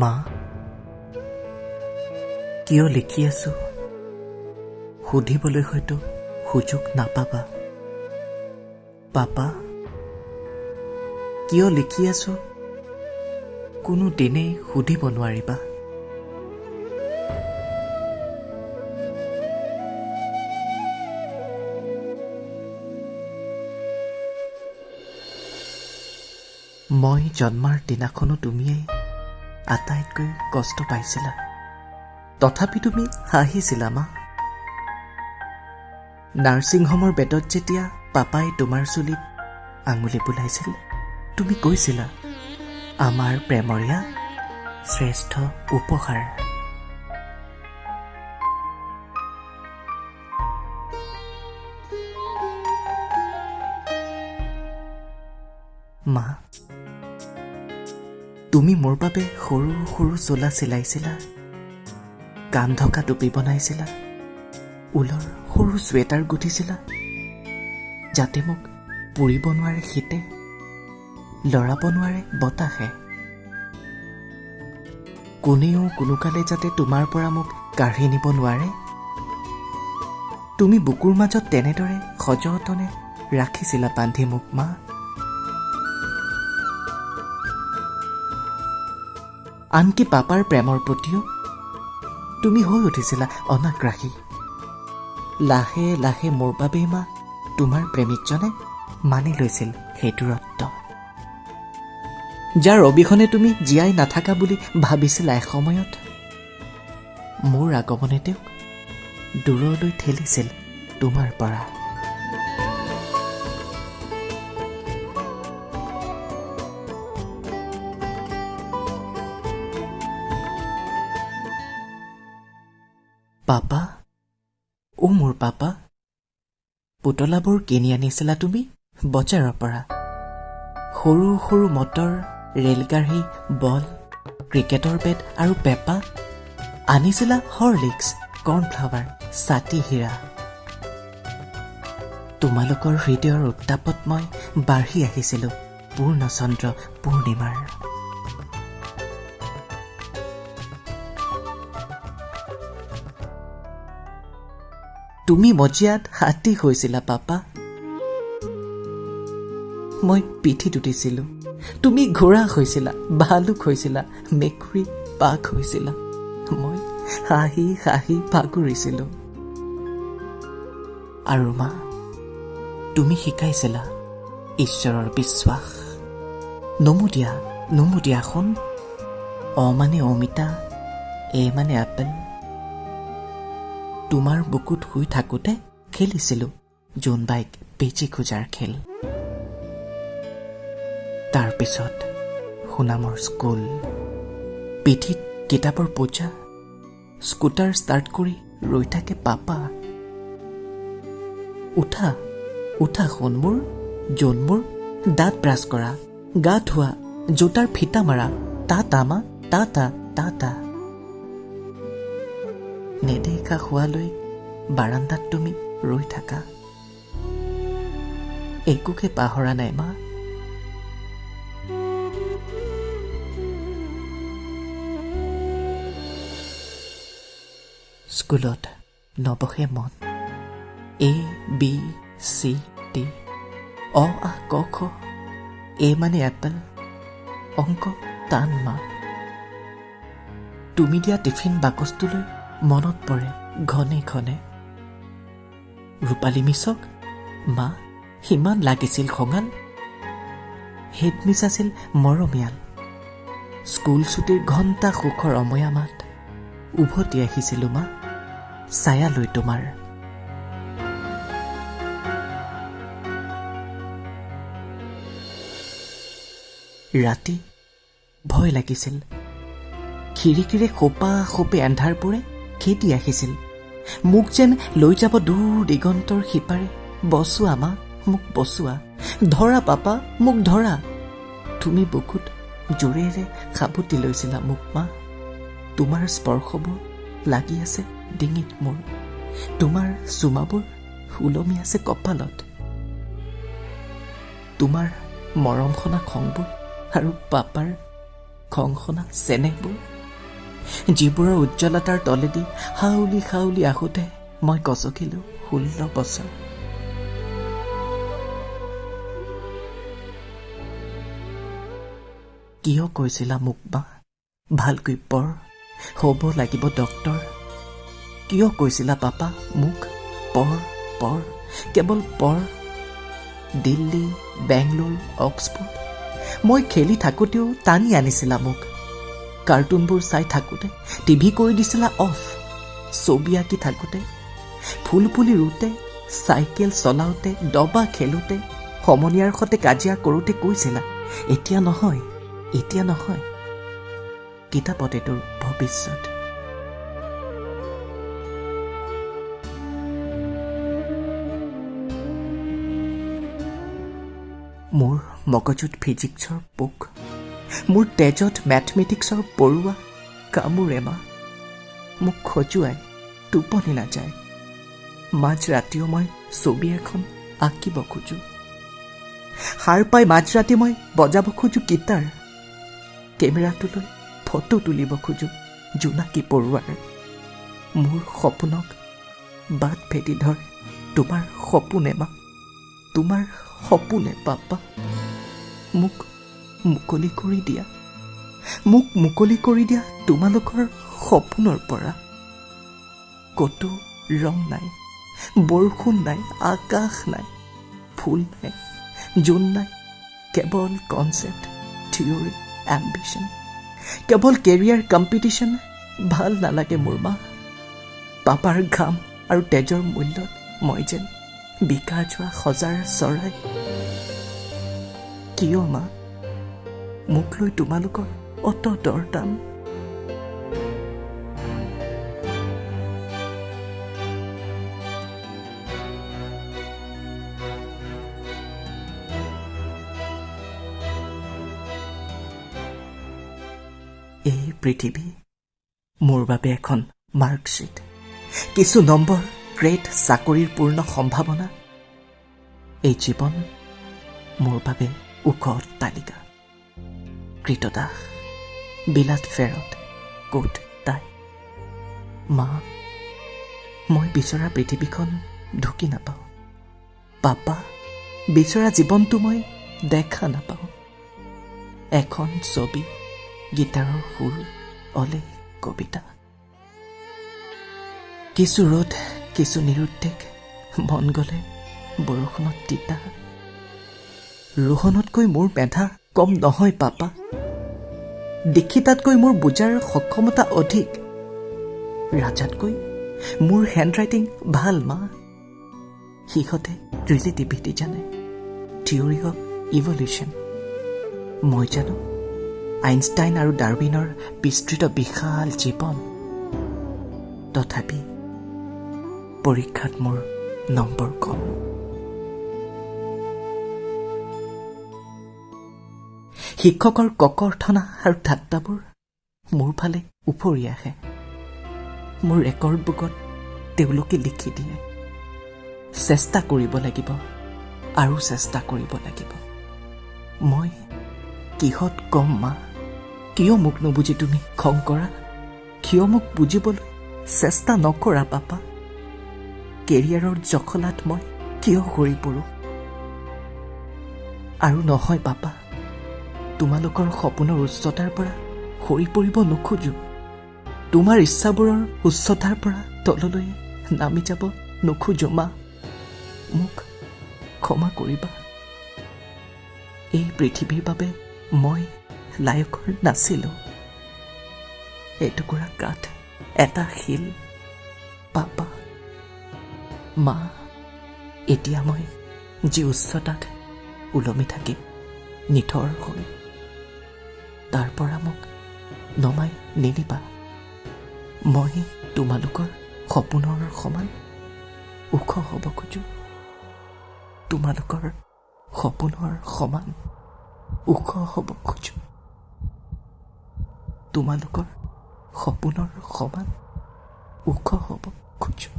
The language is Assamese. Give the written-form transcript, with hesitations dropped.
মা, কিয় লিখি আছো সুধিবলৈ হয়তো সুযোগ নাপাবা। পাপা, কিয় লিখি আছো কোনো দিনেই সুধিব নোৱাৰিবা। মই জন্মাৰ দিনাখনো তুমিয়েই আটাইতকৈ কষ্ট পাইছিলা, তথাপি তুমি হাঁহিছিলা মা। নাৰ্ছিং হোমৰ বেডত যেতিয়া পাপাই তোমাৰ চুলিত আঙুলি বুলাইছিল, তুমি কৈছিলা আমাৰ প্ৰেমৰীয়া শ্ৰেষ্ঠ উপহাৰ। মা, তুমি মোৰ বাবে সৰু সৰু চোলা চিলাইছিলা, কাণ ঢকা টুপি বনাইছিলা, ঊলৰ সৰু চুৱেটাৰ গুঠিছিলা, যাতে মোক পুৰিব নোৱাৰে শীতে, লৰাব নোৱাৰে বতাহে। কোনেও কোনোকালে যাতে তোমাৰ পৰা মোক কাঢ়ি নিব নোৱাৰে, তুমি বুকুৰ মাজত তেনেদৰে সযতনে ৰাখিছিলা বান্ধি মোক মা। আনকি পাপাৰ প্ৰেমৰ প্ৰতিও তুমি হৈ উঠিছিলা অনাগ্ৰাহী। লাহে লাহে মোৰ বাবেই মা তোমাৰ প্ৰেমিকজনে মানি লৈছিল সেই দূৰত্ব, যাৰ অবিহনে তুমি জীয়াই নাথাকা বুলি ভাবিছিলা এসময়ত। মোৰ আগমনে তেওঁক দূৰলৈ ঠেলিছিল তোমাৰ পৰা। পাপা, অ' মোৰ পাপা, পুতলাবোৰ কিনি আনিছিলা তুমি বজাৰৰ পৰা। সৰু সৰু মটৰ, ৰেলগাড়ী, বল, ক্ৰিকেটৰ বেট আৰু পেঁপা আনিছিলা, হৰলিক্স, কৰ্ণফ্লাৱাৰ, ছাতি হীৰা। তোমালোকৰ হৃদয়ৰ উত্তাপত মই বাঢ়ি আহিছিলোঁ পূৰ্ণচন্দ্ৰ পূৰ্ণিমাৰ। তুমি মজিয়াত হাতী হৈছিলা পাপা, মই পিঠিত উঠিছিলোঁ। তুমি ঘোঁৰা হৈছিলা, ভালুক হৈছিলা, মেকুৰী, বাঘ হৈছিলা, মই হাঁহি হাঁহি ভাগৰিছিলোঁ। আৰু মা, তুমি শিকাইছিলা ঈশ্বৰৰ বিশ্বাস। নমুদিয়া নমুদিয়া সোণ, অ মানে অমিতা, এ মানে আপেল। তোমাৰ বুকুত শুই থাকোঁতে খেলিছিলোঁ জোনবাইক বেজি খোজাৰ খেল। তাৰপিছত সুনামৰ স্কুল, পিঠিত কিতাপৰ বোজা, স্কুটাৰ ষ্টাৰ্ট কৰি ৰৈ থাকে পাপা। উঠা উঠা সোণ মোৰ, জোন মোৰ, দাঁত ব্ৰাছ কৰা, গা ধোৱা, জোতাৰ ফিটা মাৰা, টাটা মা, টাটা টাটা। নেদেখা হোৱালৈ বাৰান্দাত তুমি ৰৈ থাকা। একোকে পাহৰা নাই মা। স্কুলত নবহে মন, এ বি চি ডি, অ আ ক খ, এ মানে এপল, অংক টান মা। তুমি দিয়া টিফিন বাকচটোলৈ মনত পৰে ঘনে ঘনে। ৰূপালী মিছক মা সিমান লাগিছিল খঙাল, হেড মিছ আছিল মৰমীয়াল। স্কুল ছুটীৰ ঘণ্টা সুখৰ অময়া মাত, উভতি আহিছিলোঁ মা ছায়ালৈ তোমাৰ। ৰাতি ভয় লাগিছিল, খিৰিকীৰে খোপা খোপে এন্ধাৰবোৰে খেদি আহিছিল, মোক যেন লৈ যাব দূৰ দিগন্তৰ সিপাৰে। বচোৱা মা, মোক বচোৱা, ধৰা পাপা, মোক ধৰা। তুমি বুকুত জোৰেৰে সাৱটি লৈছিলা মোক মা। তোমাৰ স্পৰ্শবোৰ লাগি আছে ডিঙিত মোৰ, তোমাৰ চুমাবোৰ ওলমি আছে কপালত। তোমাৰ মৰমসনা খংবোৰ আৰু পাপাৰ খংসনা চেনেহবোৰ, যিবোৰৰ উজ্জ্বলতাৰ তলেদি হাউলি হাউলি আহোঁতে মই গছকিলোঁ 16 বছৰ। কিয় কৈছিলা মোক মা, ভালকৈ পঢ়, হ'ব লাগিব ডক্তৰ? কিয় কৈছিলা পাপা মোক, পঢ় পঢ়, কেৱল পঢ়? দিল্লী, বেংগলোৰ, অক্সফৰ্ড মই খেলি থাকোঁতেও টানি আনিছিলা মোক। কাৰ্টুনবোৰ চাই থাকোঁতে টিভি কৰি দিছিলা অফ। ছবি আঁকি থাকোঁতে, ফুল পুলি ৰুওঁতে, চাইকেল চলাওঁতে, দবা খেলোঁতে, সমনীয়াৰ সৈতে কাজিয়া কৰোঁতে কৈছিলা, এতিয়া নহয়, এতিয়া নহয়, কিতাপতে তোৰ ভৱিষ্যত। মোৰ মগজুত ফিজিক্সৰ পোক, মোৰ তেজত মেথমেটিক্সৰ পৰুৱা কামোৰে মা, মোক খজুৱাই টোপনি নাযায়। মাজ ৰাতিও মই ছবি এখন আঁকিব খোজোঁ, সাৰ পাই মাজৰাতি মই বজাব খোজোঁ গীটাৰ, কেমেৰাটো লৈ ফটো তুলিব খোজোঁ জোনাকী পৰুৱাৰ। মোৰ সপোনক বাট ভেটি ধৰে তোমাৰ সপোনে মা, তোমাৰ সপোনে পাপা। মোক মুকলি কৰি দিয়া, মোক মুকলি কৰি দিয়া তোমালোকৰ সপোনৰ পৰা। ক'তো ৰং নাই, বৰষুণ নাই, আকাশ নাই, ফুল নাই, জোন নাই, কেৱল কনচেপ্ট, থিয়ৰী, এম্বিশ্যন, কেৱল কেৰিয়াৰ কম্পিটিশ্যন। ভাল নালাগে মোৰ মা। পাপাৰ ঘাম আৰু তেজৰ মূল্যত মই যেন বিকা যোৱা সজাৰ চৰাই। কিয় মা মোক লৈ তোমালোকৰ অত দৰ দাম? এই পৃথিৱী মোৰ বাবে এখন মাৰ্কশ্বিট, কিছু নম্বৰ, গ্ৰেড, চাকৰিৰ পূৰ্ণ সম্ভাৱনা। এই জীৱন মোৰ বাবে ওখ অট্টালিকা, কৃতদাস, বিলাত ফেৰত, ক'ত তাই? মা, মই বিচৰা পৃথিৱীখন ঢুকি নাপাওঁ। পাপা বিচৰা জীৱনটো মই দেখা নাপাওঁ। এখন ছবি, গীটাৰৰ সুৰ, অলেখ কবিতা, কিছু ৰ'দ, কিছু নিৰুদ্বেগ, মন গ'লে বৰষুণত তিতা। ৰোহনতকৈ মোৰ মেধা কম নহয় পাপা, দীক্ষিতাতকৈ মোৰ বুজাৰ সক্ষমতা অধিক, ৰাজাতকৈ মোৰ হেণ্ডৰাইটিং ভাল মা। সিহঁতে ৰিলেটিভিটি জানে, থিয়ৰী অফ ইভলিউশ্যন। মই জানো আইনষ্টাইন আৰু ডাৰউইনৰ বিস্তৃত বিশাল জীৱন। তথাপি পৰীক্ষাত মোৰ নম্বৰ কম। শিক্ষকৰ ককৰ্থনা আৰু ঠাট্টাবোৰ মোৰ ফালে উফৰি আহে। মোৰ ৰেকৰ্ড বুকত তেওঁলোকে লিখি দিয়ে, চেষ্টা কৰিব লাগিব আৰু চেষ্টা কৰিব লাগিব। মই কিহত কম মা? কিয় মোক নুবুজি তুমি খং কৰা? কিয় মোক বুজিবলৈ চেষ্টা নকৰা পাপা? কেৰিয়াৰৰ জখলাত মই কিয় সৰি পৰোঁ? আৰু নহয় পাপা, তোমালোকৰ সপোনৰ উচ্চতাৰ পৰা সৰি পৰিব নোখোজোঁ। তোমাৰ ইচ্ছাবোৰৰ উচ্চতাৰ পৰা তললৈ নামি যাব নোখোজোঁ মা। মোক ক্ষমা কৰিবা। এই পৃথিৱীৰ বাবে মই লায়কৰ নাছিলোঁ। এটুকুৰা কাঠ, এটা শিল। পাপা, মা, এতিয়া মই যি উচ্চতাত ওলমি থাকিম নিথৰ হৈ, তাৰ পৰা মোক নমাই নিনিবা। মই তোমালোকৰ সপোনৰ সমান ওখ হ'ব খোজোঁ, তোমালোকৰ সপোনৰ সমান ওখ হ'ব খোজোঁ, তোমালোকৰ সপোনৰ সমান ওখ হ'ব খোজোঁ।